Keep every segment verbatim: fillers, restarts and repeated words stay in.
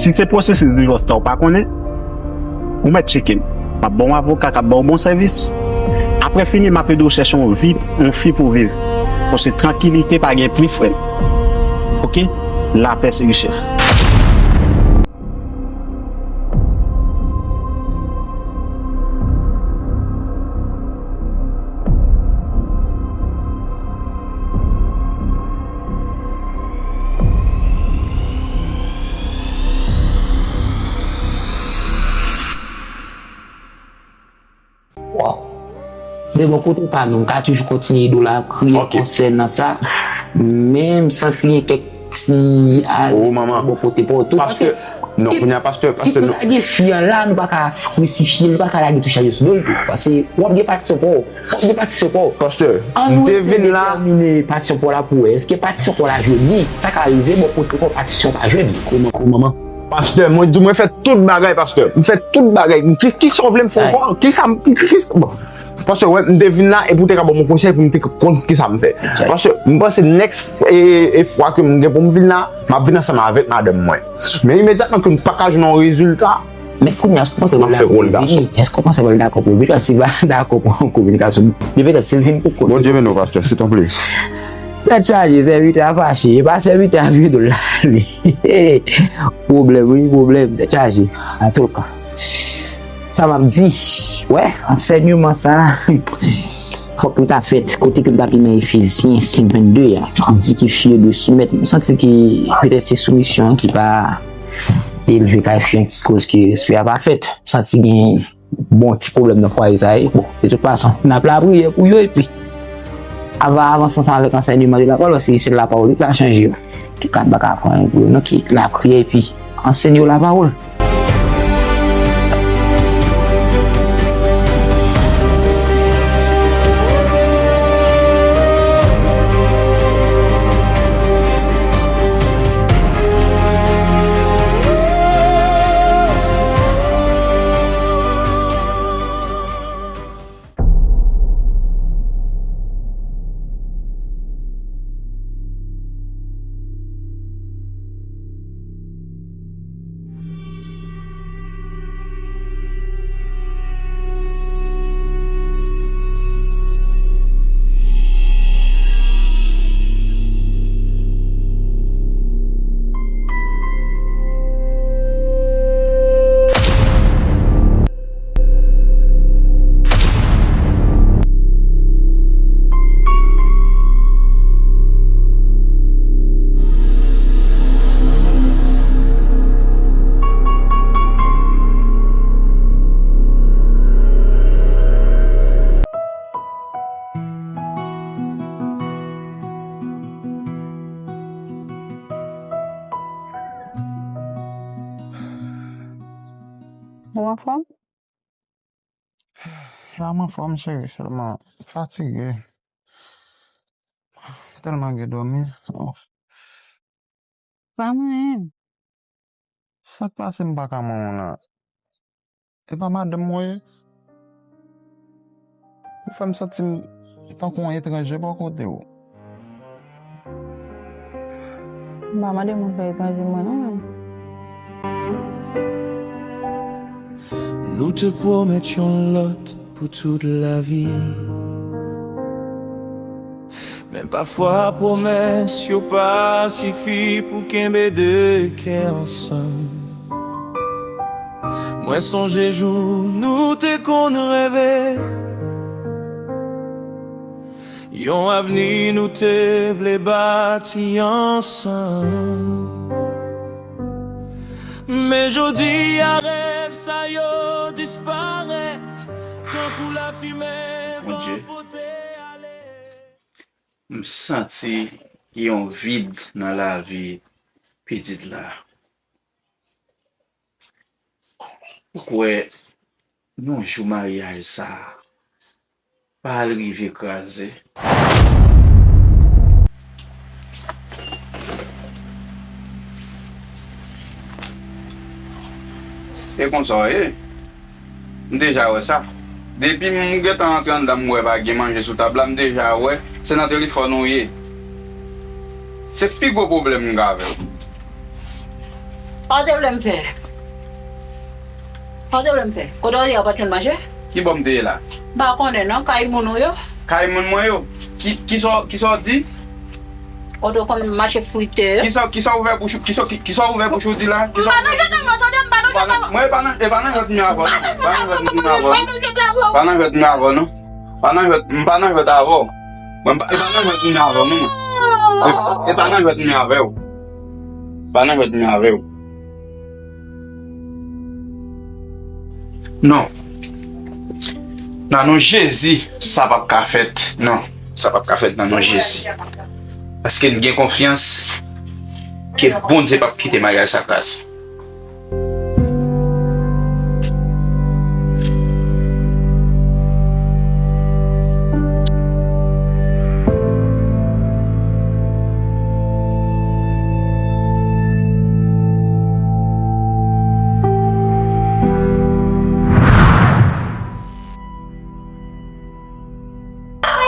Si se pwosesis divòs sa ou pa konnen, ou mèt tcheke m. M ap ba w yon avoka k ap ba w bon sèvis. Apre fini, m ap ede w chèche yon vi, yon fi pou viv. Paske trankilite pa gen pri, frè m. Oke? Lapè se richès. Waw. Men bò kote pa nou, m ka toujou kontinye ede w la, kriye konsènan sa. Men m santi gen kèk ti ale bò kote pa w tou. Paske, non, kounye a, pastè, pastè, non. Lage fi an la, nou pa ka krisifye l, nou pa ka lage tout chaje sou do l tou. Paske w ap gen patisyon pa w. W ap gen patisyon pa w. Pastè, m te vin la. Ann nou eseye detèmine patisyon pa w la pou wè. Èske patisyon pa w la jwe byen? Sa ka rive, bò kote pa w, patisyon pa jwe byen. Kòman, kòman, kòman? Pastè, mwen di w mwen fè tout bagay, pastè. M fè tout bagay. Ki, kisa w vle m fè ankò? Kisa m, ki, ki, ki, bon. Pastè, wè, m te vin la epi w te ka ban m yon konsèy pou m te konn kisa m fè. Pastè, m panse next, e, e fwa ke m gen pou m vin la, m ap vin ansanm avèk madanm mwen. Men imedyatman ke m pa ka jwenn yon rezilta, men kounye a, èske w panse w pral dakò pou vini? Èske w panse w pral dakò pou vini? Paske si w pa dakò pou yon kominikasyon, men petèt si l vin pou kont. Bondye beni w, pastè, se yon plezi. Tèt chaje, sèvitè a fache, e pa sèvitè a vye dwòl la li. Pwoblèm, wi, pwoblèm, tèt chaje. Antouka, sa m ap di, wè, ansèyman sa, fòk li ta fèt, kote ke m t ap li nan Efezyen senk vennde a, ki di ke fi yo dwe soumèt. M santi ke petèt se soumisyon an ki pa elve kay fi an ki koz ke respè a pa fèt. M santi gen bon ti pwoblèm nan fwaye sa a, e bon, de tout fason, n ap lapriyè pou yo, epi ava avanse ansanm avèk ansèyman de lapawòl, paske se lapawòl ki ka chanje yo. Ki ka pa ka fè anyen pou yo, non, ki lapriyè, epi ansenye yo lapawòl. Ou anfòm? Ya, m anfòm, cheri, sèlman fatige. Tèlman gen dòmi. Pa mwen menm. Sa k pase m pa ka manman w la? E pa madanm mwen ye? Ou fè m santi m tankou yon etranje bò kote w. M pa mande moun fè etranje mwen non menm. Nou te pwomèt youn lòt pou tout lavi. Men pafwa pwomès yo pa sifi pou kenbe de kè ansanm. Mwen sonje jou nou te konn reve yon avni nou te vle bati ansanm. Men jodi a rèv sa yo disparèt tankou lafimen van pote ale. M santi yon vid nan lavi pitit la. Ou kwè yon jou maryaj sa a pa al rive kraze? E konsa w ye? M deja wè sa. Depi m gentan antre anndan m wè pa gen manje sou tab la, m deja wè se nan telefòn ou ye. Se pi gwo pwoblèm m gen avè w. Sa w te vle m fè? Sa w te vle m fè? Kote w ye a, w pa t jwenn manje? Ki bò m te ye la? M pa konnen non, kay moun ou yo. Kay moun mwen yo? Ki, ki sa w, ki sa w di? Kote w konn mache frite yo. Ki sa, ki sa w ouvè bouch ou, ki sa, ki, ki sa w ouvè bouch ou di la? Ki sa w ouvè bouch ou di? M pa nan jwèt avè w, tande, m pa nan jwèt avè w. Mwen, e pa nan, e pa nan jwèt m ye avè w non. Pa nan jwèt m ye avè w. Pa nan jwèt m ye avè w non. Pa nan jwèt, m pa nan jwèt avè w. Mwen, m pa, e pa nan jwèt m ye avè w non, mwen. E, e pa nan jwèt m ye avè w. Pa nan jwèt m ye avè w. Non. Nan non Jezi, sa p ap ka fèt. Non, sa p ap ka fèt nan non Jezi. Paske m gen konfyans ke Bondye p ap kite maryaj sa kraze.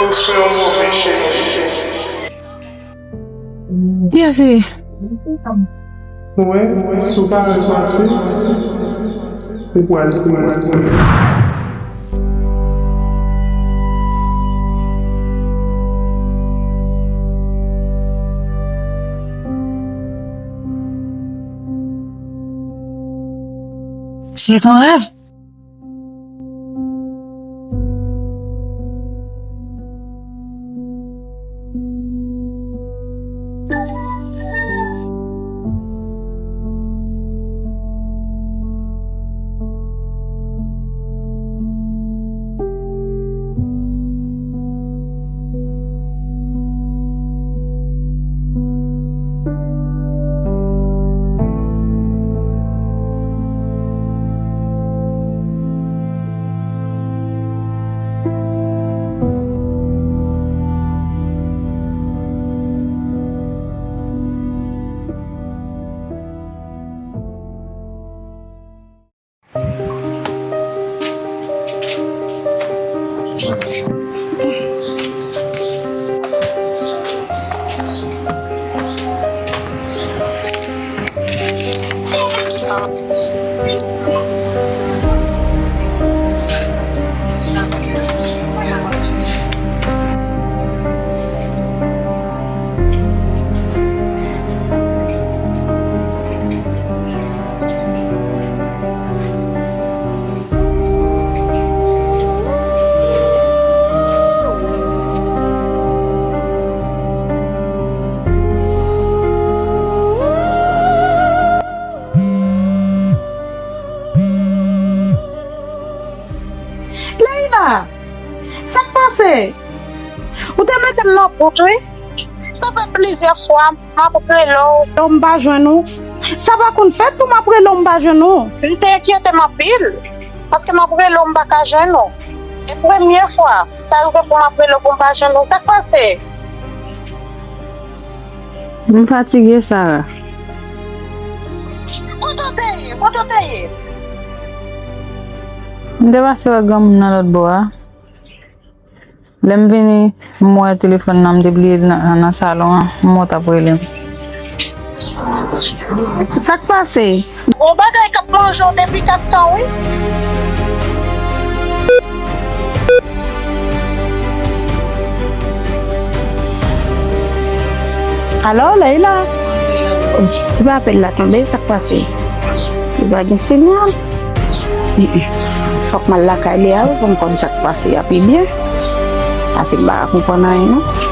Ou sou yon move chemen. Kiyès li? Wè, si w pa repati, ou pral kouri. C'est un rêve. Leila! Sa k pase? Ou te mete m nan gout, wi. Sa fè plizyè fwa m ap rele w, m pa jwenn ou. Sa pa konn fèt pou m ap rele w, m pa jwenn ou. M te enkyete m anpil, paske m ap rele w, m pa ka jwenn ou. E premye fwa sa rive pou m ap rele w, pou m pa jwenn ou. Sa k pase? M fatige, Sara. Kote w te ye? Kote w te ye? M te pase wè granmoun nan lòt bò a. Lè m vini, m wè telefòn nan, m te bliye l nan, nan salon an, m wè w t ap rele m. Sa k pase? Gon bagay k ap manje w depi kèk tan, wi. Alò, Leila? Epi apèl la tonbe, sa k pase? Li pa gen sinyal. Fòk m al lakay li a wi pou m konn sa k pase a pi byen. Paske m pa ka konprann anyen non.